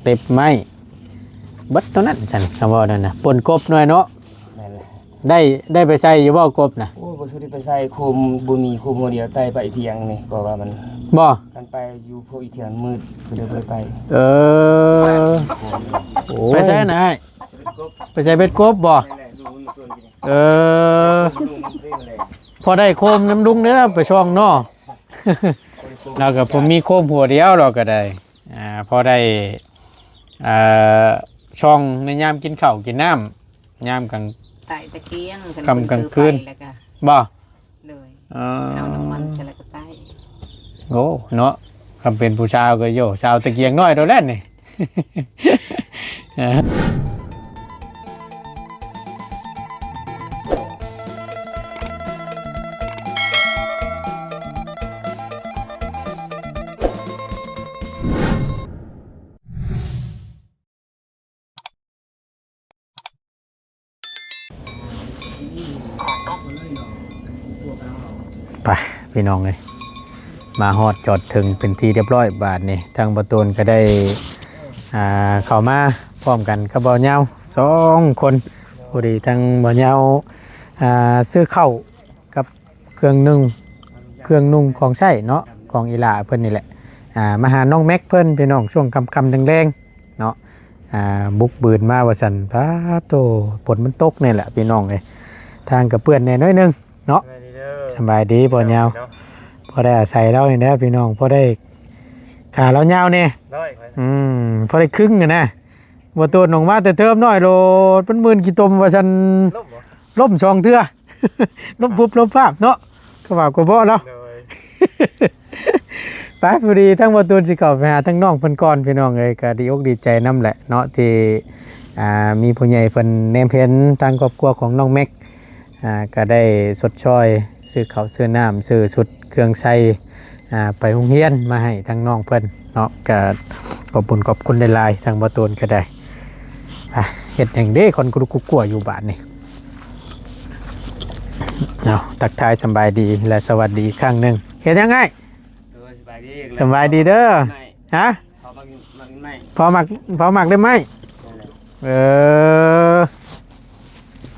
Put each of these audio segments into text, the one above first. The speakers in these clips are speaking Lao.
ເລັບໄມ້ ເບິດເທົ່ານັ້ນຊັ້ນ ຄຳເວົ້ານັ້ນນະ. ປົ່ນກົບໜ້ອຍເນາະ. ແມ່ນແຫຼະ. ໄດ້ ໄດ້ໄປໃສ່ຢູ່ບໍ່ກົບນະ? ໂອ້ຍ ບໍ່ສຸໄດ້ໄປໃສ່ ໂຄມບໍ່ມີ ໂຄມຫົວດຽວ ໄຕ່ໄປອີກຖຽງນີ້ ກໍວ່າມັນ ບໍ່? ຄັນໄປຢູ່ພວກອີກຖຽງມືດ ກໍເລີຍບໍ່ໄດ້ໄປ. ເອີ ໂອ້ຍ ໄປໃສ່ນະອ້າຍ? ໄປໃສ່ເບັດກົບບໍ່? ແມ່ນແຫຼະ ລຸງມັນມາຊວນກິນ. ເອີ ລຸງມັນເປັນແຫຼະ ພໍໄດ້ໂຄມນຳລຸງເດ້ ໄປຊ່ອງເນາະ. ລາວກໍບໍ່ມີໂຄມຫົວດຽວ ລາວກໍໄດ້ ອ່າ ພໍໄດ້ ເອີ ຊ່ອງໃນຍາມກິນເຂົ້າກິນນ້ຳ ຍາມກາງ ໄຕ້ຕະກຽງ ຄ່ຳກາງຄືນ ແລ້ວກໍ ບໍ່? ໂດຍ ເອີ ເອົານ້ຳມັນໃສ່ແລ້ວກໍໄຕ້. ໂອ້ ເນາະ ຄັນເປັນຜູ້ສາວກໍ ໂຢ ສາວຕະກຽງນ້ອຍໂດດແລ້ວນີ້. ໄປພີ່ນ້ອງເອີຍ ມາຮອດຈອດເຖິງເປັນທີ່ຮຽບຮ້ອຍ. ບາດນີ້ທາງບ່າວໂຕນກໍໄດ້ ອ່າ ເຂົ້າມາພ້ອມກັນກັບບ່າວຍາວສອງຄົນ. ພໍດີທາງບ່າວຍາວ ອ່າ ຊື້ເຂົ້າ ກັບເຄື່ອງນຸ່ງ ເຄື່ອງນຸ່ງຂອງໃຊ້ເນາະ ຂອງອີ່ຫຼ້າເພິ່ນນີ້ແຫຼະ ອ່າ ມາຫານ້ອງແມັກເພິ່ນພີ່ນ້ອງ ຊ່ວງຄ່ຳໆແລງໆເນາະ ອ່າ ບຸກບືນມາວ່າຊັ້ນ. ປາໂຕ ຝົນມັນຕົກນີ້ແຫຼະພີ່ນ້ອງເອີຍ ທາງກໍເປື້ອນແດ່ໜ້ອຍໜຶ່ງເນາະ. ສະບາຍດີພໍ່ຍາວ ເນາະ ພໍໄດ້ອາໄສລາວນີ້ແຫຼະພີ່ນ້ອງ ພໍໄດ້ຂາລາວຍາວແດ່ ອືມ ພໍໄດ້ຄຶງຫັ້ນນະ. ບໍ່ໂຕນອອກມາແຕ່ເທີມນ້ອຍໂລດ ມັນມື່ນຂີ້ຕົມວ່າຊັ້ນ ລົ້ມບໍ່? ລົ້ມສອງເທື່ອ ລົ້ມປຸບລົ້ມປາບເນາະ ກະວ່າກະເບາະເນາະ. ໂດຍ ໄປ ພໍດີທາງບ່າວຕູນຊິເຂົ້າໄປຫາທາງນ້ອງເພິ່ນກ່ອນ ພີ່ນ້ອງເອີຍ. ກະດີອົກດີໃຈນຳແຫຼະເນາະ ທີ່ ອ່າ ມີຜູ້ໃຫຍ່ເພິ່ນແນມເຫັນທາງຄອບຄົວຂອງນ້ອງແມັກ ອ່າ ກະໄດ້ຊົດຊ່ອຍ ຊື້ເຂົ້າຊື້ນ້ຳ ຊື້ຊຸດເຄື່ອງໃຊ້ ອ່າ ໄປໂຮງຮຽນມາໃຫ້ທາງນ້ອງເພິ່ນເນາະ. ກະຂອບບຸນຂອບຄຸນຫຼາຍໆ ທາງບ່າວຕູນກະໄດ້. ອ່າ ເຮັດຫຍັງເດ້ ຄົນກຸລຸກກຸກົວຢູ່ບາດນີ້. ເອົາ ທັກທາຍສຳບາຍດີ ແລະ ສະຫວັດດີອີກຄັ້ງໜຶ່ງ. ເຮັດຫຍັງອ້າຍ? ໂດຍ ສະບາຍດີ ສະບາຍດີເດີ. ຮະ? ເຜົາໝາກ ໝາກໄມ້ ເຜົາໝາກ ເຜົາໝາກໄມ້. ເອີ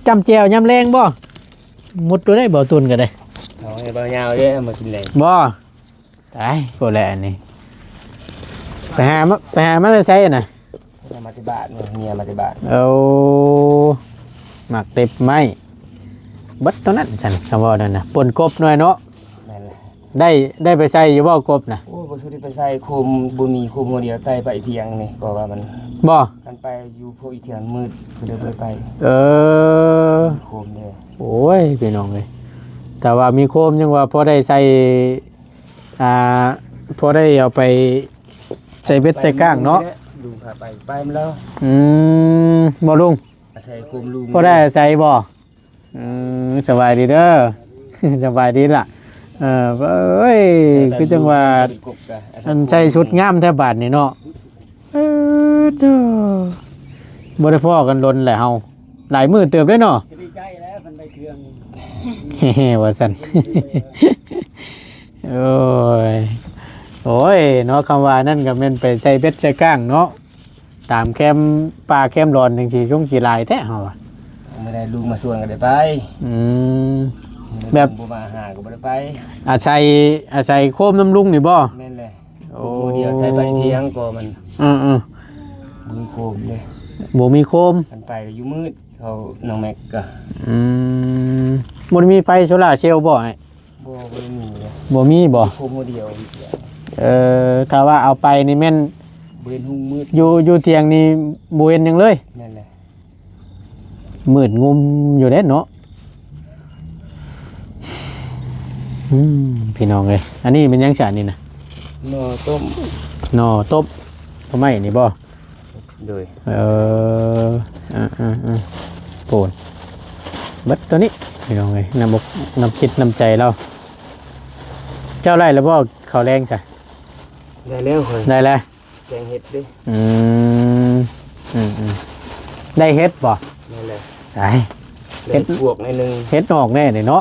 ຈ້ຳແຈ່ວຍາມແລງບໍ່? ໝົດໂຕໄດ້ ບ່າວຕູນກະໄດ້. ເອົາໃຫ້ບ່າວຍາວເດ້ ເອົາມາກິນແລງບໍ່? ຕາຍ ໂພດແຫຼະອັນນີ້. ໄປຫາມາ ໄປຫາມາແຕ່ໃສນະ? ເອົາມາແຕ່ບ້ານ ເມຍມາແຕ່ບ້ານ. ໂອ້ ໝາກເລັບໄມ້ ເບິດໂຕນັ້ນຊັ້ນ ຄຳເວົ້ານັ້ນນະ. ປົ່ນກົບໜ້ອຍເນາະ. ແມ່ນແຫຼະ. ໄດ້ ໄດ້ໄປໃສ່ຢູ່ບໍ່ກົບນະ? ໂອ້ຍ ບໍ່ສຸໄດ້ໄປໃສ່ ໂຄມບໍ່ມີ ໂຄມຫົວດຽວ ໄຕ່ໄປຖຽງນີ້ ກໍວ່າມັນ ບໍ່? ຄັນໄປຢູ່ພວກອີກຖຽງມືດ ກໍເລີຍບໍ່ໄດ້ໄປ. ເອີ ໂຄມເດ້. ໂອ້ຍ ພີ່ນ້ອງເອີຍ ຖ້າວ່າມີໂຄມຍັງວ່າພໍໄດ້ໃສ່ ອ່າ ພໍໄດ້ເອົາໄປໃສ່ເບັດໃສ່ກ້າງເນາະ. ລຸງພາໄປ ໄປມາແລ້ວ. ອືມ ບໍ່ລຸງ? ອາໄສໂຄມລຸງ ພໍໄດ້ອາໄສບໍ່? ອືມ ສະບາຍດີເດີ ສະບາຍດີລະ. ເອີ ເອີຍ ຄືຈັ່ງວ່າ ອັນໃສ່ຊຸດງາມແທ້ບາດນີ້ເນາະ. ເອີ ໂທ້ ບໍ່ໄດ້ພໍ້ກັນດົນແຫຼະເຮົາ ຫຼາຍມື້ເຕີບເດ້ເນາະ. ດີໃຈແລ້ວ ມັນໄດ້ເຄື່ອງ ວ່າຊັ້ນ. ໂອ້ຍ ໂອ້ຍ ເນາະ ຄຳວ່ານັ້ນກໍແມ່ນໄປໃສ່ເບັດໃສ່ກ້າງເນາະ. ຕາມແຄມປ່າແຄມດອນຈັ່ງຊີ້ ຊົງຊິຫຼາຍແທ້ເຮົາວ່າ. ມື້ໃດລຸງມາຊວນກໍໄດ້ໄປ. ອືມ ແບບບໍ່ມາຫາກໍບໍ່ໄດ້ໄປ. ອາໄສ ອາໄສໂຄມນຳລຸງນີ້ບໍ່? ແມ່ນແຫຼະ. ໂອ້ ໂຄມດຽວໄປໄປຖຽງກໍມັນ ເອີໆ ບໍ່ມີໂຄມເດ້ ບໍ່ມີໂຄມ. ຄັນໄປກໍຢູ່ມືດ ເຂົານ້ອງແມັກກໍ ອືມ ບໍ່ໄດ້ມີໄຟໂຊລາເຊວບໍ່ອ້າຍ? ບໍ່ ບໍ່ໄດ້ມີເລີຍ. ບໍ່ມີບໍ່? ໂຄມຫົວດຽວ. ເອີ ຖ້າວ່າເອົາໄປນີ້ແມ່ນບໍ່ເຫັນຮຸ່ງມືດ ຢູ່ ຢູ່ຖຽງນີ້ບໍ່ເຫັນຫຍັງເລີຍ. ແມ່ນແຫຼະ. ມືດງຸ່ມຢູ່ເດ້ເນາະ. ອືມ ພີ່ນ້ອງເອີຍ ອັນນີ້ແມ່ນຫຍັງຊະນີ້ນະ? ໜໍ່ຕົ້ມ. ໜໍ່ຕົ້ມ ໜໍ່ໄມ້ນີ້ບໍ່? ໂດຍ ເອີ ອ່າໆໆ ໂປນ ເບິດໂຕນີ້ ພີ່ນ້ອງເອີຍ ນ້ຳອົກນ້ຳຈິດນ້ຳໃຈລາວ. ເຈົ້າໄດ້ແລ້ວບໍ່ເຂົ້າແລງຊະ? ໄດ້ແລ້ວຂ້ອຍ ໄດ້ແລ້ວ ແກງເຫັດເດ້. ອືມ ອືມໆ ໄດ້ເຫັດບໍ່? ແມ່ນແຫຼະ. ໄດ້ ໄດ້ເຫັດປວກໜ້ອຍໜຶ່ງ ເຫັດອອກແນ່ນີ້ເນາະ.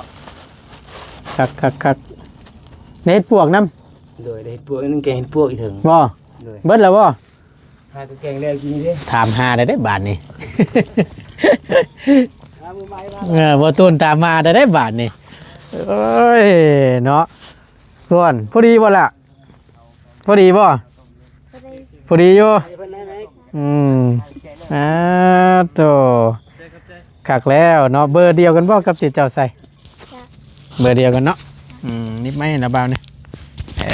ຄັກໆໆ ໄດ້ເຫັດປວກນຳ. ໂດຍ ໄດ້ເຫັດປວກໜຶ່ງ ແກງເຫັດປວກອີກເຖິງ. ບໍ່? ໂດຍ ເບິດແລ້ວບໍ່? ຫາກະແກງແລ້ວກິນເດ້ ຖາມຫາໄດ້ເດ້ບາດນີ້ ຫາມື້ໃໝ່ມາ ເອີ ບໍ່ຕູນຕາມຫາໄດ້ເດ້ບາດນີ້ ໂອ້ຍເນາະ ສ່ວນ ພໍດີບໍ່ລະ? ພໍດີບໍ່? ພໍດີ ພໍດີຢູ່ ໃຫ້ເພິ່ນໄດ້ໄໝ? ອືມ ອາໂຕ ຄັກແລ້ວເນາະ ເບີດຽວກັນບໍ່ກັບທີ່ເຈົ້າໃສ່? ເບີດຽວກັນເນາະ ອືມ ນິບໄມ້ລະບ່າວນີ້ ເອີ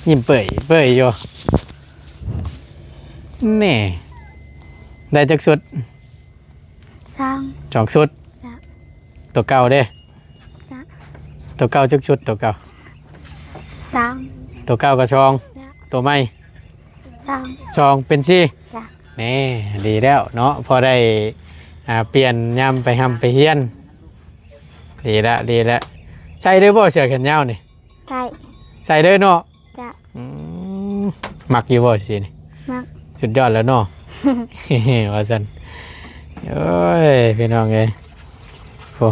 ຍິ້ມເປີຍເປີຍຢູ່ ແນ່ ໄດ້ຈັກຊຸດ? ສອງ ສອງຊຸດ ໂຕເກົ່າເດ້? ໂຕເກົ່າຈັກຊຸດ? ໂຕເກົ່າ ສອງ ໂຕເກົ່າກໍສອງ ໂຕໃໝ່? ສອງ ສອງເປັນສີ່ ແນ່ ດີແລ້ວເນາະ ພໍໄດ້ ອ່າ ປ່ຽນຍາມໄປຮ່ຳໄປຮຽນ ດີລະ ດີລະ ໃສ່ເດີບໍ່ເສື້ອແຂນຍາວນີ້? ໃສ່ ໃສ່ເດີເນາະ ອືມ ມັກຢູ່ບໍ່ຊີ້ນີ້? ມັກ ສຸດຍອດແລ້ວເນາະ ວ່າຊັ້ນ ໂອ້ຍ ພີ່ນ້ອງເອີຍ ໂອ້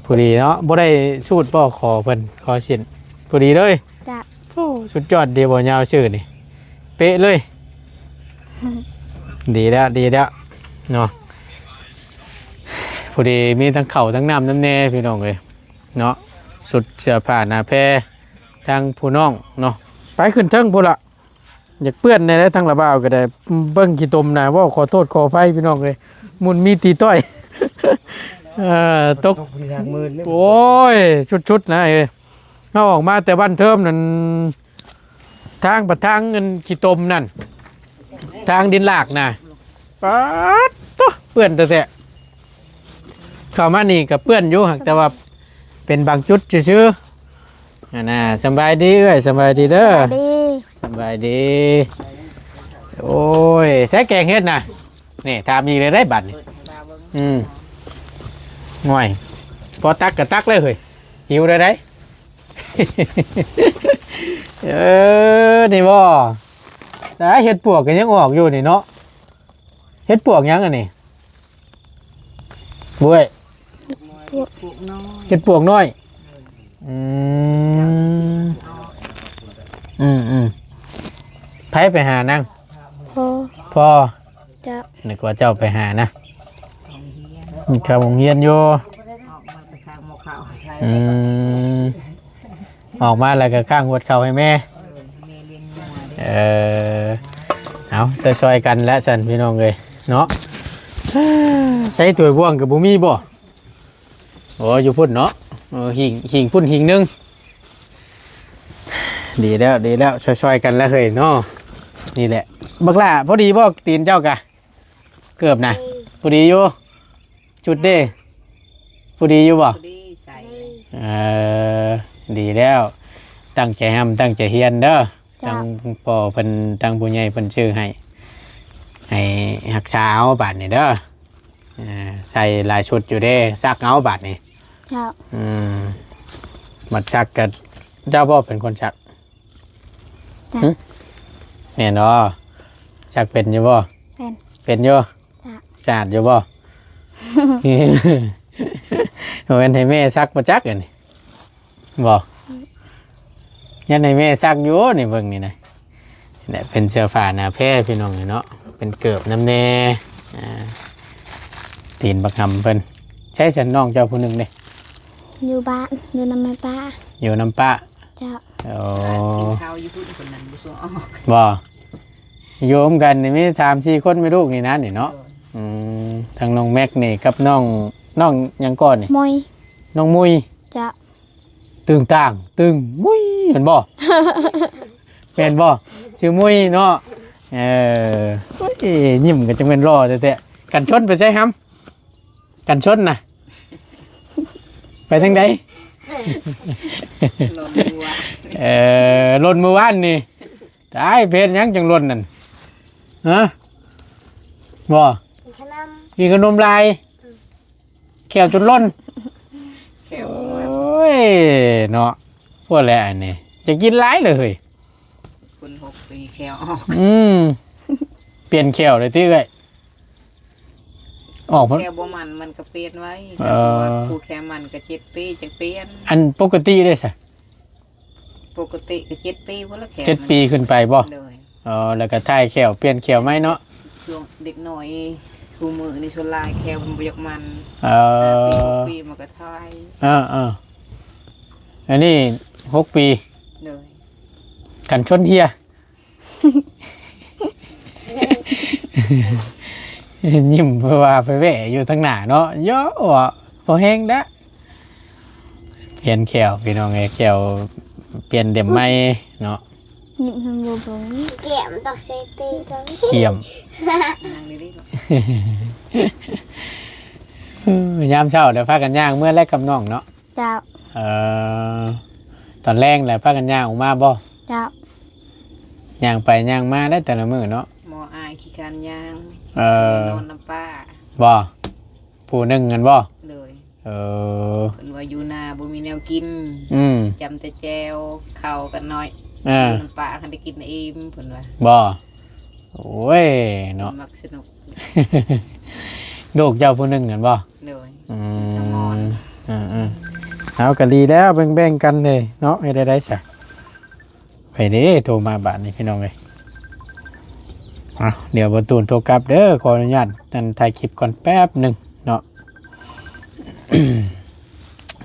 ພໍດີເນາະ ບໍ່ໄດ້ສູດບໍ່ ຂໍເພິ່ນ ຂໍສິ້ນ ພໍດີເລີຍ ໂອ້ ສຸດຍອດເດ ບໍ່ຍາວຊື່ນີ້ ເປະເລີຍ ດີແລ້ວ ດີແລ້ວເນາະ ພໍດີມີທັງເຂົ້າທັງນ້ຳນຳແນ່ ພີ່ນ້ອງເອີຍ ເນາະ ຊຸດເສື້ອຜ້າໜ້າແພ ທາງຜູ້ນ້ອງເນາະ ໄປຂຶ້ນເທິງພຸ້ນລະ ຢາກເປື້ອນແນ່ເດ້ ທາງລະບ່າວກໍໄດ້ ເບິ່ງຂີ້ຕົມນະ ເວົ້າຂໍໂທດຂໍອະໄພພີ່ນ້ອງເອີຍ ໝຸ່ນມີຕີຕ້ອຍ ເອີ ຕົກ ຕົກຢູ່ທາງມືນເດ້ ໂອ້ຍ ສຸດໆນະເອີຍ ເຮົາອອກມາແຕ່ບ້ານເທີມນັ້ນ ທາງປະທາງອັນຂີ້ຕົມນັ້ນ ທາງດິນລາກນະ ປາດໂທ້ ເປື້ອນແທ້ໆ ເຂົ້າມານີ້ກໍເປື້ອນຢູ່ ຫາກແຕ່ວ່າເປັນບາງຈຸດຊື່ໆ ອັນນ່າ ສຳບາຍດີເອື້ອຍ ສຳບາຍດີເດີ ສະບາຍດີ ສຳບາຍດີ ໂອ້ຍ ໃສ່ແກງເຫັດນະ ນີ້ ຖາມອີກແລ້ວໄດ໋ບັດນີ້ ອືມ ໂອ້ຍ ພໍຕັກກໍຕັກເລີຍເຮີ້ຍ ຫິວແລ້ວໄດ໋ ເອີ ນີ້ບໍ່ ແຕ່ເຫັດປວກກໍຍັງອອກຢູ່ນີ້ເນາະ ເຫັດປວກຫຍັງອັນນີ້? ເວີ້ຍ ເຫັດປວກນ້ອຍ ເຫັດປວກນ້ອຍ ອືມ ອືມໆ ໃຜໄປຫານາງ? ພໍ່ ພໍ່ ເຈົ້າ ນຶກວ່າເຈົ້າໄປຫານະ ເຂົ້າໂຮງຮຽນຢູ່ ອືມ ອອກມາແລ້ວກໍຄ້າງຫວດເຂົ້າໃຫ້ແມ່ ເອີ ເອົາ ຊ່ອຍໆກັນແຫຼະຊັ້ນພີ່ນ້ອງເອີຍເນາະ ໃຊ້ຖ້ວຍບ່ວງກໍບໍ່ມີບໍ່? ໂອ້ ຢູ່ພຸ້ນເນາະ ເອີ ຫິ້ງ ຫິ້ງພຸ້ນຫິ້ງໜຶ່ງ ດີແລ້ວ ດີແລ້ວ ຊ່ອຍໆກັນແຫຼະເຮີ້ຍເນາະ ນີ້ແຫຼະ ບັກຫຼ້າ ພໍດີບໍ່ຕີນເຈົ້າກະ? ເກີບນະ ພໍດີຢູ່ ຊຸດເດ້ ພໍດີຢູ່ບໍ່? ເອີ ດີແລ້ວ ຕັ້ງໃຈຮ່ຳຕັ້ງໃຈຮຽນເດີ ເຈົ້າ ທາງພໍ່ເພິ່ນ ທາງຜູ້ໃຫຍ່ເພິ່ນຊື້ໃຫ້ ໃຫ້ຮັກສາເອົາບາດນີ້ເດີ ເອີ ໃສ່ຫຼາຍຊຸດຢູ່ເດ້ ຊັກເອົາບາດນີ້ ເຈົ້າ ອືມ ບັດຊັກກໍເຈົ້າບໍ່ເປັນຄົນຊັກ? ຫຶ ແມ່ນບໍ່? ຊັກເປັນຢູ່ບໍ່? ເປັນ ເປັນຢູ່ ສະອາດຢູ່ບໍ່? ບໍ່ແມ່ນໃຫ້ແມ່ຊັກບໍ່ຈັກອັນນີ້ ບໍ່ ຍັນໃຫ້ແມ່ຊັກຢູ່ນີ້ ເບິ່ງນີ້ນະ ແຫຼະ ເປັນເສື້ອຜ້າໜ້າແພພີ່ນ້ອງເນາະ ເປັນເກີບນຳແດ່ ອ່າ ຕີນບັກຫຳເພິ່ນ ໃຊ້ສັນນ້ອງເຈົ້າຜູ້ໜຶ່ງເດ້? ຢູ່ບ້ານ ຢູ່ນຳແມ່ປ້າ ຢູ່ນຳປ້າ ເຈົ້າ ໂອ້ ກິນເຂົ້າຢູ່ພຸ້ນ ຄົນນັ້ນບໍ່ຊວນອອກ ບໍ່ ຢູ່ນຳກັນນີ້ມີສາມສີ່ຄົນແມ່ລູກນີ້ນະນີ້ເນາະ ໂດຍ ອືມ ທັງນ້ອງແມັກນີ້ກັບນ້ອງ ນ້ອງຫຍັງກ່ອນນີ້? ມຸ້ຍ ນ້ອງມຸ້ຍ ເຈົ້າ ຕຶງຕ່າງຕຶງມຸ້ຍ ແມ່ນບໍ່? ແມ່ນບໍ່? ຊື່ມຸ້ຍເນາະ ເອີ ໂອ້ຍ ຍິ້ມກໍຈັ່ງແມ່ນຫຼໍ່ແທ້ໆ ກັນຊົນໄປໃສຫຳ? ກັນຊົນນະ ໄປທາງໃດ? ຫຼົ່ນມື້ວານ ເອີ ຫຼົ່ນມື້ວານນີ້ ຕາຍ ໄປເຮັດຫຍັງຈັ່ງຫຼົ່ນນັ້ນ? ຮະ ບໍ່ ກິນຂະໜົມ ກິນຂະໜົມຫຼາຍ ອືມ ແຂ້ວຈົນຫຼົ່ນ ແຂ້ວ ໂອ້ຍເນາະ ພວກແຫຼະອັນນີ້ ຈະກິນຫຼາຍເລີຍເຮີ້ຍ ຄົນຫົກປີແຂ້ວອອກ ອືມ ປ່ຽນແຂ້ວເລີຍຕິເອື້ອຍ? ອອກ ແຂ້ວບໍ່ມັນມັນກໍປ່ຽນໄວ ເອີ ຜູ້ແຂ້ວມັນກໍເຈັດປີຈັ່ງປ່ຽນ ອັນປົກກະຕິເດ້ຊະ? ປົກກະຕິກໍເຈັດປີພຸ້ນລະແຂ້ວ ເຈັດປີຂຶ້ນໄປບໍ່? ໂດຍ ອໍ ແລ້ວກໍຖ່າຍແຂ້ວ ປ່ຽນແຂ້ວໃໝ່ເນາະ. ຊ່ວງເດັກນ້ອຍ ຄູ່ມື້ນີ້ສ່ວນຫຼາຍແຂ້ວມັນບໍ່ຢາກມັນ. ເອີ ຫ້າປີ ຫົກປີມັນກໍຖ່າຍ. ເອີໆ ອັນນີ້ຫົກປີ. ໂດຍ. ກັນຊົນເຮຍ. ຍິ້ມເພາະວ່າໄປແວ່ຢູ່ທາງໜ້າເນາະ. ໂຢ ພໍແຮງດະ. ປ່ຽນແຂ້ວ ພີ່ນ້ອງເອີຍ ແຂ້ວປ່ຽນເຫຼັ້ມໃໝ່ເນາະ. ຍິ້ມທັງບໍ່ເບິ່ງ ແກ້ມຕ້ອງໃສ່ຕີນ ກ້ຽມ. ເອີ ຍາມເຊົ້າແລ້ວພາກັນຍ່າງເມືອແລະກັບນ້ອງເນາະ. ເຈົ້າ. ເອີ ຕອນແລງແລ້ວພາກັນຍ່າງອອກມາບໍ່? ເຈົ້າ. ຍ່າງໄປຍ່າງມາໄດ້ແຕ່ລະມື້ເນາະ. ໝໍອ້າຍຂີ້ຄ້ານຍ່າງ. ເອີ ນອນນຳປ້າ. ບໍ່? ຜູ້ໜຶ່ງຫັ້ນບໍ່? ໂດຍ. ເອີ ເພິ່ນວ່າຢູ່ນາບໍ່ມີແນວກິນ. ອືມ ຈຳແຕ່ແຈ່ວເຂົ້າກັນໜ້ອຍ. ເອີ ຢູ່ນຳປ້າຄັນໄດ້ກິນອີ່ມ ເພິ່ນວ່າ. ບໍ່? ໂອ້ຍເນາະ ມັກສະໜຸກ. ລູກເຈົ້າຜູ້ໜຶ່ງຫັ້ນບໍ່? ໂດຍ. ອືມ ເອີໆ ເອົາກໍດີແລ້ວ ແບ່ງໆກັນເດ້ເນາະ. ເຮັດໄດ້ໄດ໋ຊະ. ໃຜເດ້ໂທມາບາດນີ້ ພີ່ນ້ອງເອີຍ. ເອົາ ດຽວບໍ່ຕູນໂທກັບເດີ ຂໍອະນຸຍາດອັນຖ່າຍຄລິບກ່ອນແປັບໜຶ່ງເນາະ.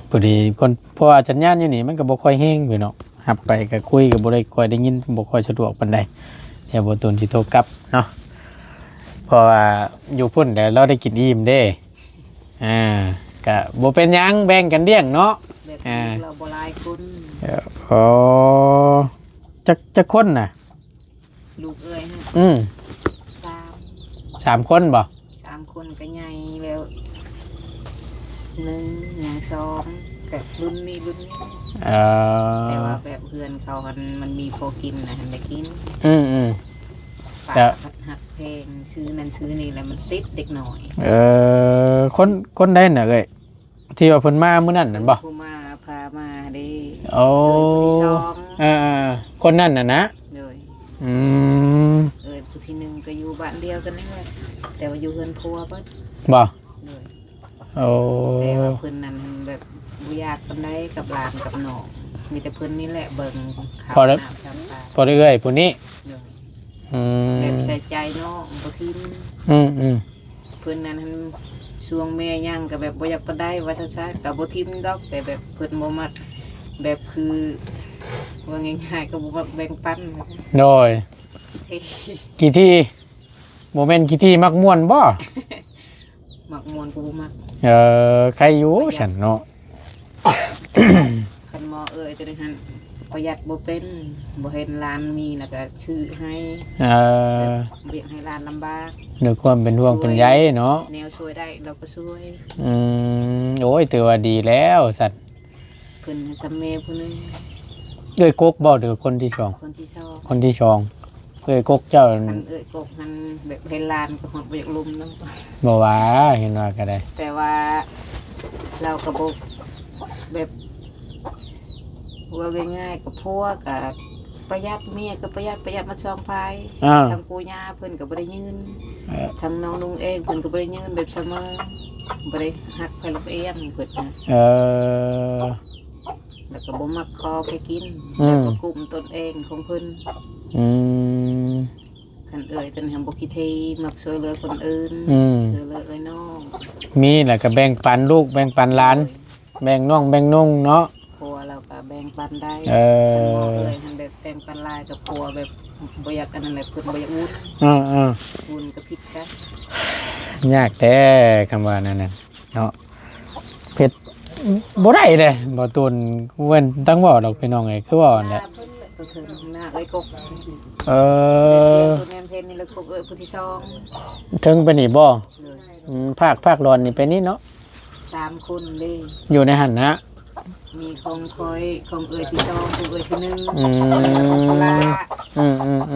ພໍດີຄົນ ເພາະວ່າສັນຍານຢູ່ນີ້ມັນກໍບໍ່ຄ່ອຍແຮງເວີຍເນາະ. ຮັບໄປກໍຄຸຍກໍບໍ່ໄດ້ຄ່ອຍໄດ້ຍິນ ບໍ່ຄ່ອຍສະດວກປານໃດ. ດຽວບໍ່ຕູນຊິໂທກັບເນາະ ເພາະວ່າຢູ່ພຸ້ນແລ້ວລາວໄດ້ກິນອີ່ມເດ້. ອ່າ ກະບໍ່ເປັນຫຍັງ ແບ່ງກັນລ້ຽງເນາະ. ແບບ ອ່າ ລູກລາວບໍ່ຫຼາຍຄົນ. ເອີ ອໍ ຈັກ ຈັກຄົນນະ? ລູກເອື້ອຍຫັ້ນ ອືມ ສາມ ສາມຄົນບໍ່? ສາມຄົນກໍໃຫຍ່ແລ້ວ ໜຶ່ງ ຍັງສອງ ແບບລຸ້ນນີ້ລຸ້ນນີ້. ເອີ ແຕ່ວ່າແບບເຮືອນເຂົາຫັ້ນມັນມີພໍກິນນະ ຫັ້ນໄດ້ກິນ. ອືມໆ ປາ ແລ້ວ ພັດຮັກແພງ ຊື້ນັ້ນຊື້ນີ້ແລ້ວມັນຕິດເດັກນ້ອຍ. ເອີ ຄົນ ຄົນໃດນະເອີຍ ທີ່ວ່າເພິ່ນມາມື້ນັ້ນນັ້ນບໍ່? ຜູ້ມາ ພາມາເດ້. ໂອ້ ເອື້ອຍຜູ້ທີສອງ. ເອີໆໆ ຄົນນັ້ນນະນະ? ໂດຍ. ອືມ ເອື້ອຍຜູ້ທີໜຶ່ງກໍຢູ່ບ້ານດຽວກັນນີ້ແຫຼະ ແຕ່ວ່າຢູ່ເຮືອນຄົວເບິດ. ບໍ່? ໂດຍ. ໂອ້ ແຕ່ວ່າເພິ່ນນັ້ນແບບບໍ່ຢາກປານໃດກັບຫຼານກັບນ້ອງ ມີແຕ່ເພິ່ນນີ້ແຫຼະເບິ່ງເຂົ້ານ້ຳຊຳປາ. ພໍໄດ້ເອື້ອຍຜູ້ນີ້. ໂດຍ. ອືມ ແບບໃສ່ໃຈນ້ອງບໍ່ຖິ້ມ. ອືມໆ ເພິ່ນນັ້ນ ຊ່ວງແມ່ຍັງກໍແບບບໍ່ຢາກປານໃດວ່າຊັ້ນຊະ ກໍບໍ່ຖິ້ມດອກ ແຕ່ແບບເພິ່ນບໍ່ມັກ ແບບຄື ເວົ້າງ່າຍໆ ກໍບໍ່ມັກແບ່ງປັນ. ໂດຍ. ຂີ້ຖີ່ ບໍ່ແມ່ນຂີ້ຖີ່ມັກມ່ວນບໍ່? ມັກມ່ວນກໍບໍ່ມັກ. ເອີ ໄຄຢູ່ຊັ້ນເນາະ. ຄັນໝໍເອື້ອຍຕົວນີ້ຫັ້ນປະຢັດບໍ່ເປັນ ບໍ່ເຫັນຫຼານມີແລ້ວກໍຊື້ໃຫ້. ເອີ ບໍ່ຢາກໃຫ້ຫຼານລຳບາກ ດ້ວຍຄວາມເປັນຫ່ວງເປັນໃຍເນາະ. ແນວຊ່ວຍໄດ້ລາວກໍຊ່ວຍ. ອືມ ໂອ້ຍ ຖືວ່າດີແລ້ວສັດ. ເພິ່ນສ່ຳແມ່ຜູ້ໜຶ່ງ. ເອື້ອຍກົກບໍ່ ຫຼືຄົນທີສອງ? ຄົນທີສອງ. ຄົນທີສອງ. ເອື້ອຍກົກເຈົ້າ ຄັນເອື້ອຍກົກຫັ້ນແບບເຫັນຫຼານກໍຮອດບໍ່ຢາກລົມນຳ. ບໍ່ວ່າ ເຫັນວ່າກໍໄດ້ ແຕ່ວ່າລາວກໍບໍ່ແບບ ເວົ້າງ່າຍໆ ກັບຜົວກໍປະຢັດ ເມຍກໍປະຢັດ ປະຢັດໝົດສອງຝ່າຍ. ອ່າ ທາງປູ່ຍ່າເພິ່ນກໍບໍ່ໄດ້ຍື່ນ ເອີ ທາງນ້ອງນຸ່ງເອງເພິ່ນກໍບໍ່ໄດ້ຍື່ນ ແບບສະເໝີ ບໍ່ໄດ້ຮັກໃຜລຳອຽງເພິ່ນນະ. ເອີ ແລ້ວກໍບໍ່ມັກຂໍໃຜກິນ ອືມ ແລ້ວກໍກຸ້ມຕົນເອງຂອງເພິ່ນ. ອືມ ຄັນເອື້ອຍຕົວນີ້ບໍ່ຂີ້ຖີ່ ມັກຊ່ວຍເຫຼືອຄົນອື່ນ ອືມ ຊ່ວຍເຫຼືອເອື້ອຍນ້ອງ. ມີແລ້ວກໍແບ່ງປັນລູກ ແບ່ງປັນຫຼານ ໂດຍ ແບ່ງນ້ອງແບ່ງນຸ່ງເນາະ. ຜົວລາວກໍແບ່ງປັນໄດ້. ເອີ ຄັນບໍ່ເອື້ອຍຫັ້ນແບບແບ່ງປັນຫຼາຍກັບຜົວແບບບໍ່ຢາກອັນນັ້ນແຫຼະ ເພິ່ນບໍ່ຢາກອຸ່ນ. ເອີໆ ອຸ່ນກໍຜິດກັນ. ຍາກແທ້ຄຳວ່ານັ້ນນະເນາະ. ເຮັດບໍ່ໄດ້ເດ້ ບໍ່ຕູນ ເວັ້ນຕັ້ງເວົ້າດອກ ພີ່ນ້ອງເອີຍ ຄືເວົ້າຫັ້ນແຫຼະ. ເອີ ເທິງໄປນີ້ບໍ່? ໂດຍ. ອືມ ພາກ ພາກດອນນີ້ໄປນີ້ເນາະ. ສາມຄົນເດ້ ຢູ່ໃນຫັ້ນນະ. ມີຂອງຂ້ອຍ ຂອງເອື້ອຍທີສອງ ຂອງເອື້ອຍທີໜຶ່ງ. ອືມ ອື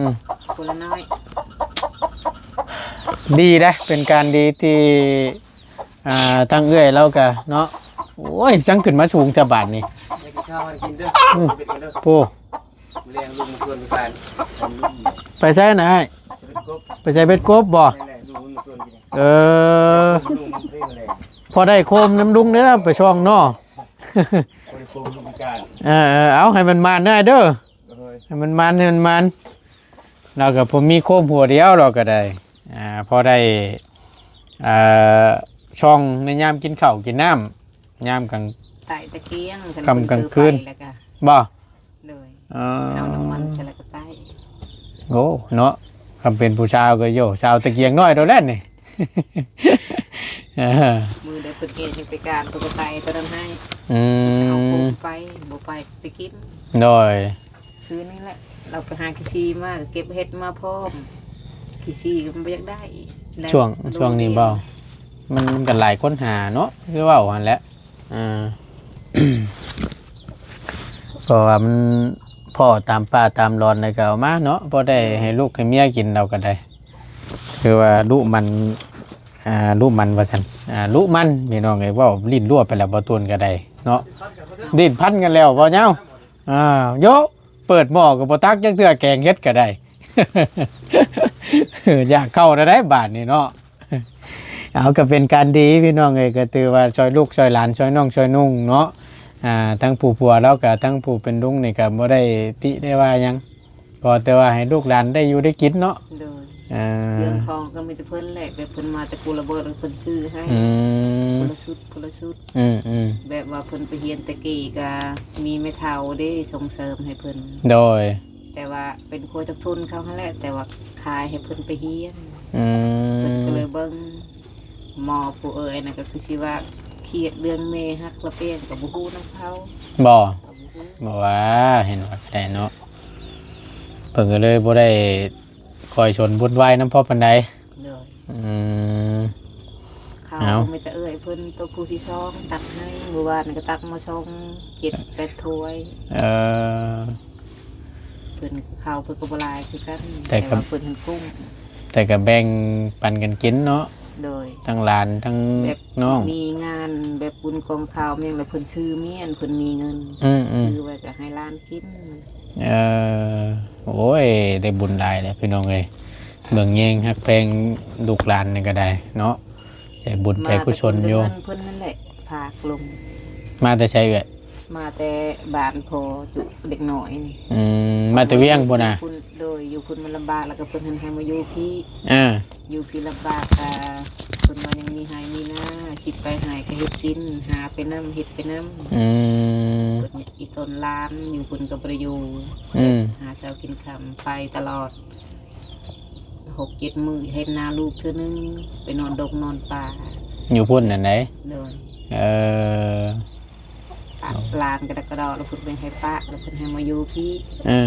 ມໆໆ ຄົນລະໜ້ອຍ. ດີເດ້ ເປັນການດີທີ່ ອ່າ ທາງເອື້ອຍລາວກະເນາະ. ໂອ້ຍ ຈັ່ງຂຶ້ນມາສູງແຕ່ບາດນີ້. ອືມ ໂອ້ ແລງລຸງມາຊວນໄປ ໄປໃສນະອ້າຍ? ໄປໃສ່ເບັດກົບບໍ່? ແມ່ນແຫຼະ ລຸງມາຊວນກິນ. ເອີ ພໍໄດ້ໂຄມນຳລຸງເດີ ໄປຊ່ອງເນາະ. ເອີໆ ເອົາໃຫ້ມັນໝານເດີອ້າຍເດີ. ໂດຍ. ໃຫ້ມັນໝານ ໃຫ້ມັນໝານ. ລາວກໍບໍ່ມີໂຄມຫົວດຽວ ລາວກໍໄດ້ ອ່າ ພໍໄດ້ ເອີ່ ຊ່ອງໃນຍາມກິນເຂົ້າກິນນ້ຳ ຍາມກາງ ໃຕ້ຕະກຽງ ຄ່ຳກາງຄືນ ແລ້ວກໍ ບໍ່? ໂດຍ ເອີ ເອົານ້ຳມັນໃສ່ແລ້ວກໍໃຕ້ ໂອ້ ເນາະ ຄັນເປັນຜູ້ສາວກໍ ໂຢ ສາວຕະກຽງນ້ອຍໂດດແລ້ວນີ້ ເອີ ມື້ໃດເພິ່ນເຮັດໃຫ້ໄປການ ເພິ່ນກໍໃສ່ຕົວນັ້ນໃຫ້ ອືມ ເອົາໂຄມໄປ ບໍ່ໄປໄປກິນ ໂດຍ ຄືນີ້ແຫຼະ ລາວໄປຫາຂີ້ຊີມາ ກໍເກັບເຫັດມາພ້ອມ ຂີ້ຊີກໍມັນບໍ່ຢາກໄດ້ ໄດ້ ຊ່ວງ ໂລດ ຊ່ວງນີ້ບໍ່ ມັນ ມັນກໍຫຼາຍຄົນຫາເນາະ ຄືເວົ້າຫັ້ນແຫຼະ ອ່າ ເພາະວ່າມັນພໍ້ຕາມປ່າຕາມລອນ ແລ້ວກໍເອົາມາເນາະ ພໍໄດ້ໃຫ້ລູກໃຫ້ເມຍກິນ ເຮົາກໍໄດ້ ຄືວ່າດຸໝັ່ນ ອ່າ ດຸໝັ່ນວ່າຊັ້ນ ອ່າ ດຸໝັ່ນ ພີ່ນ້ອງເອີຍ ເວົ້າຫຼິ້ນລວດໄປແລ້ວ ບໍ່ຕົນກໍໄດ້ເນາະ ຫຼິ້ນພັນກັນແລ້ວ ເວົ້າຍາວ ອ່າ ໂຢ ເປີດໝໍ້ກໍບໍ່ຕັກຈັກເທື່ອ ແກງເຫັດກໍໄດ້ ຢາກເຂົ້າແລ້ວໄດ໋ບາດນີ້ເນາະ ເອົາ ກໍເປັນການດີພີ່ນ້ອງເອີຍ ກໍຖືວ່າຊ່ອຍລູກຊ່ອຍຫຼານ ຊ່ອຍນ້ອງຊ່ອຍນຸ່ງເນາະ ອ່າ ທັງຜູ້ຜົວລາວກໍ ທັງຜູ້ເປັນລຸງນີ້ກໍບໍ່ໄດ້ຕິໄດ້ວ່າຫຍັງ ກໍແຕ່ວ່າໃຫ້ລູກຫຼານໄດ້ຢູ່ໄດ້ກິນເນາະ ໂດຍ ເອີ ເຄື່ອງຂອງກໍມີແຕ່ເພິ່ນແຫຼະ ແບບເພິ່ນມາແຕ່ກູລະເບີດ ແລ້ວເພິ່ນຊື້ໃຫ້ ອືມ ຄົນລະຊຸດ ຄົນລະຊຸດ ອືມໆ ແບບວ່າເພິ່ນໄປຮຽນແຕ່ກີ້ກໍມີແມ່ເຖົ້າເດ້ສົ່ງເສີມໃຫ້ເພິ່ນ ໂດຍ ແຕ່ວ່າເປັນຄົວຈັກທຶນເຂົາຫັ້ນແຫຼະ ແຕ່ວ່າຂາຍໃຫ້ເພິ່ນໄປຮຽນ ອືມ ເພິ່ນກໍເລີຍເບິ່ງ ໝໍຜູ້ເອີຍນັ້ນກໍຄືຊິວ່າຄຽດເລື່ອງແມ່ຮັກລະແປງ ກໍບໍ່ຮູ້ນຳເຂົາ ບໍ່ ກໍບໍ່ຮູ້ ບໍ່ວ່າ ເຫັນວ່າກໍໄດ້ເນາະ ເພິ່ນກໍເລີຍບໍ່ໄດ້ຄ່ອຍສົນວຸ່ນວາຍນຳພໍ່ປານໃດ ໂດຍ ອືມ ເຂົາ ເອົາ ມີແຕ່ເອື້ອຍເພິ່ນໂຕຜູ້ທີສອງຕັກໃຫ້ ມື້ວານນີ້ກໍຕັກມາສອງ ເຈັດແປດຖ້ວຍ ເອີ ເພິ່ນ ເຂົາເພິ່ນກໍບໍ່ຫຼາຍຄືກັນ ແຕ່ ແຕ່ ກໍ ວ່າເພິ່ນຫັ້ນກຸ້ມ ແຕ່ກໍແບ່ງປັນກັນກິນເນາະ ໂດຍ ທັງຫຼານທັງ ແບບ ນ້ອງ ມີງານແບບບຸນກອງເຂົ້າແມ່ນ ແລ້ວເພິ່ນຊື້ມ້ຽນ ເພິ່ນມີເງິນ ອືມໆ ຊື້ໄວ້ກໍໃຫ້ຫຼານກິນ ເອີ ໂອ້ຍ ໄດ້ບຸນຫຼາຍແລ້ວພີ່ນ້ອງເອີຍ ເບິ່ງແຍງຮັກແພງລູກຫຼານນີ້ກໍໄດ້ເນາະ ໃຈບຸນໃຈກຸສົນຢູ່ ມາແຕ່ເງິນເພິ່ນນັ້ນແຫຼະ ຝາກລົງ ມາແຕ່ໃສເອື້ອຍ? ມາແຕ່ບ້ານພໍ່ຈຸເດັກນ້ອຍນີ້ ອືມ ມາແຕ່ວຽງພຸ້ນນະ ຢູ່ພຸ້ນ ໂດຍ ຢູ່ພຸ້ນມັນລຳບາກ ແລ້ວກໍເພິ່ນຫັ້ນໃຫ້ມາຢູ່ພີ້ ອ່າ ຢູ່ພີ້ລຳບາກ ກໍເພິ່ນວ່າຍັງມີໄຮ່ມີນາ ຊິໄປໃຫ້ກໍເຮັດກິນ ຫາໄປນຳ ເຮັດໄປນຳ ອືມ ເພິ່ນອີ່ຕົນຫຼານຢູ່ພຸ້ນກໍບໍ່ໄດ້ຢູ່ ອືມ ຫາເຊົ້າກິນຄ່ຳ ໄປຕະຫຼອດ ຫົກເຈັດມື້ເຫັນໜ້າລູກເທື່ອໜຶ່ງ ໄປນອນດົງນອນປ່າ ຢູ່ພຸ້ນນັ້ນໃດ ໂດຍ ເອີ ປະຫຼານກະດອກກະດໍ ແລ້ວເພິ່ນບໍ່ໃຫ້ປະ ແລ້ວເພິ່ນໃຫ້ມາຢູ່ພີ້ ເອີ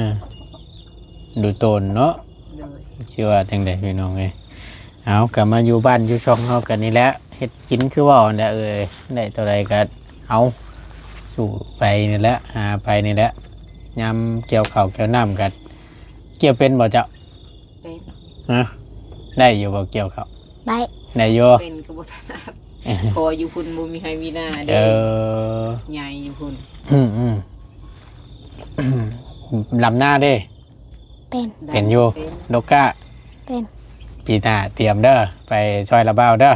ດູໂຕນເນາະ ໂດຍ ຊິວ່າຈັ່ງໃດພີ່ນ້ອງເອີຍ ເອົາ ກະມາຢູ່ບ້ານຢູ່ຊ່ອງເຮົາກັນນີ້ແຫຼະ ເຮັດກິນຄືເວົ້າຫັ້ນແຫຼະເອີຍ ໄດ້ເທົ່າໃດກະເອົາ ສູ້ໄປນີ້ແຫຼະ ຫາໄປນີ້ແຫຼະ ຍາມກ່ຽວເຂົ້າກ່ຽວນ້ຳກະ ກ່ຽວເປັນບໍ່ເຈົ້າ? ເປັນ ຮະ ໄດ້ຢູ່ບໍ່ກ່ຽວເຂົ້າ? ໄດ້ ໄດ້ຢູ່ ເປັນກໍບໍ່ຖະໜັດ ເພາະວ່າຢູ່ພຸ້ນບໍ່ມີໄຮ່ມີນາເດ້ ເອີ ໃຫຍ່ຢູ່ພຸ້ນ ອືມໆ ລຳນາເດ້? ເປັນ ເປັນຢູ່ ເປັນ ດົກກ້າ ເປັນ ປີໜ້າຕຽມເດີ ໄປຊ່ອຍລະບ່າວເດີ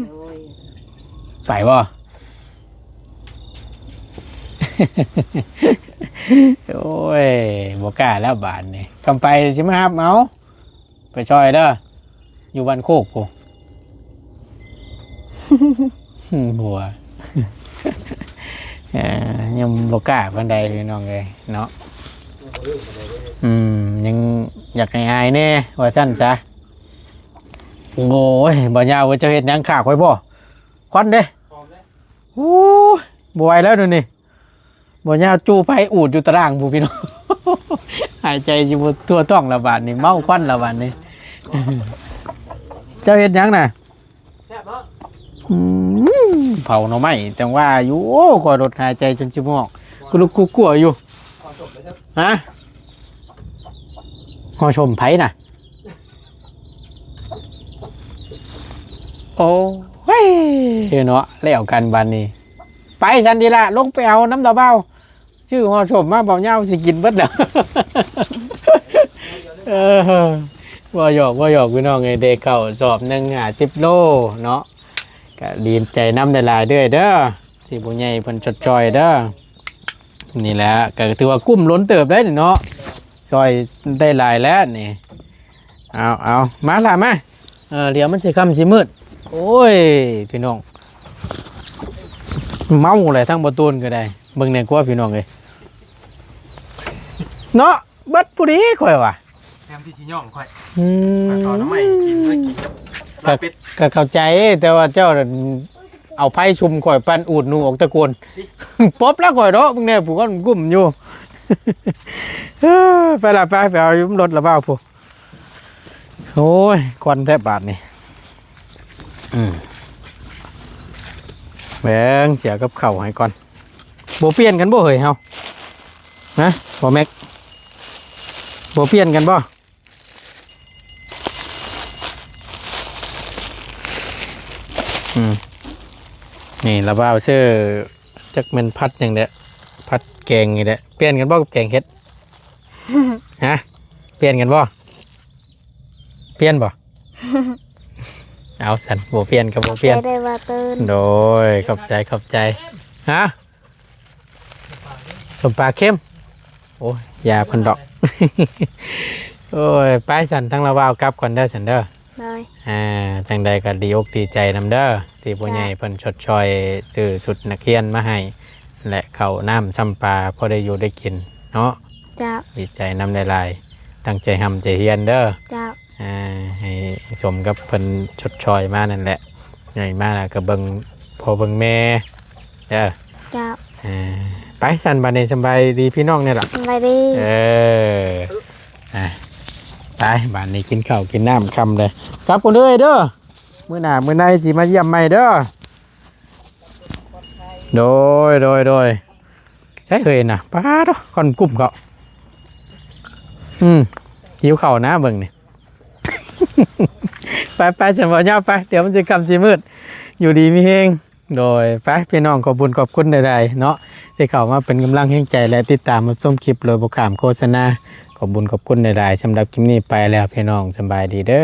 ໂດຍ ໄປບໍ່? ໂອ້ຍ ບໍ່ກ້າແລ້ວບາດນີ້ ຄຳໄປຊິມາຮັບເອົາ ໄປຊ່ອຍເດີ ຢູ່ບ້ານໂຄກພຸ້ນ ຫົວ ເອີ ຍັງບໍ່ກ້າປານໃດພີ່ນ້ອງເອີຍເນາະ ອືມ ຍັງຢາກອາຍໆແດ່ວ່າຊັ້ນຊະ ໂອ້ຍ ບ່າວຍາວ ເຈົ້າເຮັດຫຍັງຂ້າຂ້ອຍບໍ່? ຄວັນເດ້ ໂອ້ຍ ບໍ່ໄຫວແລ້ວດຽວນີ້ ບໍ່ຍາວຈູ່ໄຟອູດຢູ່ຕາລ່າງພຸ້ນພີ່ນ້ອງ ຫາຍໃຈຊິບໍ່ທົ່ວທ້ອງລະບາດນີ້ ເມົາຄວັນລະບາດນີ້ ເຈົ້າເຮັດຫຍັງນະ? ແຊບເນາະ ອືມ ເຜົາໜໍ່ໄມ້ ຈັ່ງວ່າຢູ່ ໂອ້ ຂ້ອຍລົດຫາຍໃຈຈົນຊິບໍ່ອອກ ກຸລຸກກຸກົວຢູ່ ຮະ ຫໍ່ສົ້ມໃຜນະ? ໂອ້ຍ ເນາະ ແລ້ວກັນບາດນີ້ ໄປຊັ້ນດີລະ ລົງໄປເອົານຳດອກບ່າວ ຊື້ຫໍ່ສົ້ມມາ ບ່າວຍາວຊິກິນເບິດແລ້ວ ເອີ ບໍ່ຫຍອກ ບໍ່ຫຍອກ ພີ່ນ້ອງເອີຍ ໄດ້ເຂົ້າສອບໜຶ່ງ ຫ້າສິບໂລເນາະ ກະດີໃຈນຳຫຼາຍໆເດີ້ ເດີ້ ທີ່ຜູ້ໃຫຍ່ເພິ່ນຊົດຊ່ອຍເດີ້ ນີ້ແຫຼະ ກະຖືວ່າກຸ້ມລົ້ນເຕີບໄດ໋ເນາະ. ຕ່ອຍໄດ້ຫຼາຍແລ້ວນີ້. ເອົາ ເອົາ ມາລະມາ. ເອີ ດຽວມັນຊິຄ່ຳຊິມືດ. ໂອ້ຍ ພີ່ນ້ອງ ເມົາແຫຼະ ທັງບໍ່ຕູນກໍໄດ້. ເບິ່ງແດ່ກວ່າ ພີ່ນ້ອງເອີຍ ເນາະ. ເບິດຜູ້ດີຂ້ອຍວ່າ ແຖມທີ່ຊິຍ້ອງຂ້ອຍ. ອືມ ຂ້ອຍເອົາໜໍ່ໄມ້ໃຫ້ກິນ ເລີຍກິນກັບລາບເປັດ. ກໍເຂົ້າໃຈ ແຕ່ວ່າເຈົ້ານັ້ນເອົາໄຟຊຸມຂ້ອຍ ປັ່ນອູດໜູອອກຕະໂກນ ປົບແລ້ວຂ້ອຍເນາະ. ເບິ່ງແດ່ ຜູ້ຄົນກຸ້ມຢູ່. ເອີ ໄປລະ ໄປ ໄປເອົາຢູ່ລົດລະບ່າວຜູ້. ໂອ້ຍ ຄວັນແທ້ບາດນີ້. ອືມ ແບງເສຍກັບເຂົ້າໃຫ້ກ່ອນ. ບໍ່ປ່ຽນກັນບໍ່ເຮີ້ຍເຮົາ? ຮະ ບໍ່ແມັກ ບໍ່ປ່ຽນກັນບໍ່? ອືມ ນີ້ລະບ່າວເຊີ ຈັກແມ່ນຜັດຫຍັງແຫຼະ ຜັດແກງນີ້ແຫຼະ. ປ່ຽນກັນບໍ່ກັບແກງເຫັດ? ຮະ ປ່ຽນກັນບໍ່? ປ່ຽນບໍ່? ເອົາຊັ້ນ ບໍ່ປ່ຽນກໍບໍ່ປ່ຽນ. ຂອບໃຈເດີບ່າວເຕີນ. ໂດຍ ຂອບໃຈ ຂອບໃຈ. ຮະ ສົ້ມປາເຄັມ. ໂອ້ຍ ຢ່າເພິ່ນດອກ. ໂອ້ຍ ໄປຊັ້ນ ທາງລາວວ່າເອົາກັບກ່ອນເດີຊັ້ນເດີ. ໂດຍ ອ່າ ຈັ່ງໃດກໍດີອົກດີໃຈນຳເດີ ທີ່ຜູ້ໃຫຍ່ເພິ່ນຊົດຊ່ອຍຊື້ຊຸດນັກຮຽນມາໃຫ້ ແລະ ເຂົ້ານ້ຳຊຳປາ ພໍໄດ້ຢູ່ໄດ້ກິນເນາະ. ເຈົ້າ ດີໃຈນຳຫຼາຍໆ ຕັ້ງໃຈຮ່ຳໃຈຮຽນເດີ. ເຈົ້າ ອ່າ ໃຫ້ສົມກັບເພິ່ນຊົດຊ່ອຍມານັ້ນແຫຼະ ໃຫຍ່ມາແລ້ວກໍເບິ່ງພໍ່ເບິ່ງແມ່ເດີ. ເຈົ້າ ອ່າ ໄປຊັ້ນ ບາດນີ້ສະບາຍດີພີ່ນ້ອງແດ່ລະ. ສະບາຍດີ. ເອີ ອ່າ ໄປ ບາດນີ້ກິນເຂົ້າກິນນ້ຳຄ່ຳເລີຍ ກັບກັນເດີ ເດີ. ມື້ໜ້າມື້ໃນຊິມາຢ້ຽມໃໝ່ເດີ. ໂດຍ ໂດຍ ໂດຍ. ໃສເຮີ້ຍນະ ປາດໂທ້ ຄົນກຸ້ມເຂົາ. ອືມ ຫິວເຂົ້ານະເບິ່ງນີ້. ໄປໆ ຊັ້ນບໍ່ຍາວໄປ ດຽວມັນຊິຄ່ຳຊິມືດ. ຢູ່ດີມີແຮງ. ໂດຍ ໄປ ພີ່ນ້ອງ ຂອບບຸນຂອບຄຸນຫຼາຍໆເນາະ ທີ່ເຂົ້າມາເປັນກຳລັງແຮງໃຈ ແລະ ຕິດຕາມຮັບຊົມຄລິບໂດຍບໍ່ຂ້າມໂຄສະນາ. ຂອບບຸນຂອບຄຸນຫຼາຍໆ. ສຳລັບຄລິບນີ້ໄປແລ້ວ ພີ່ນ້ອງ ສະບາຍດີເດີ.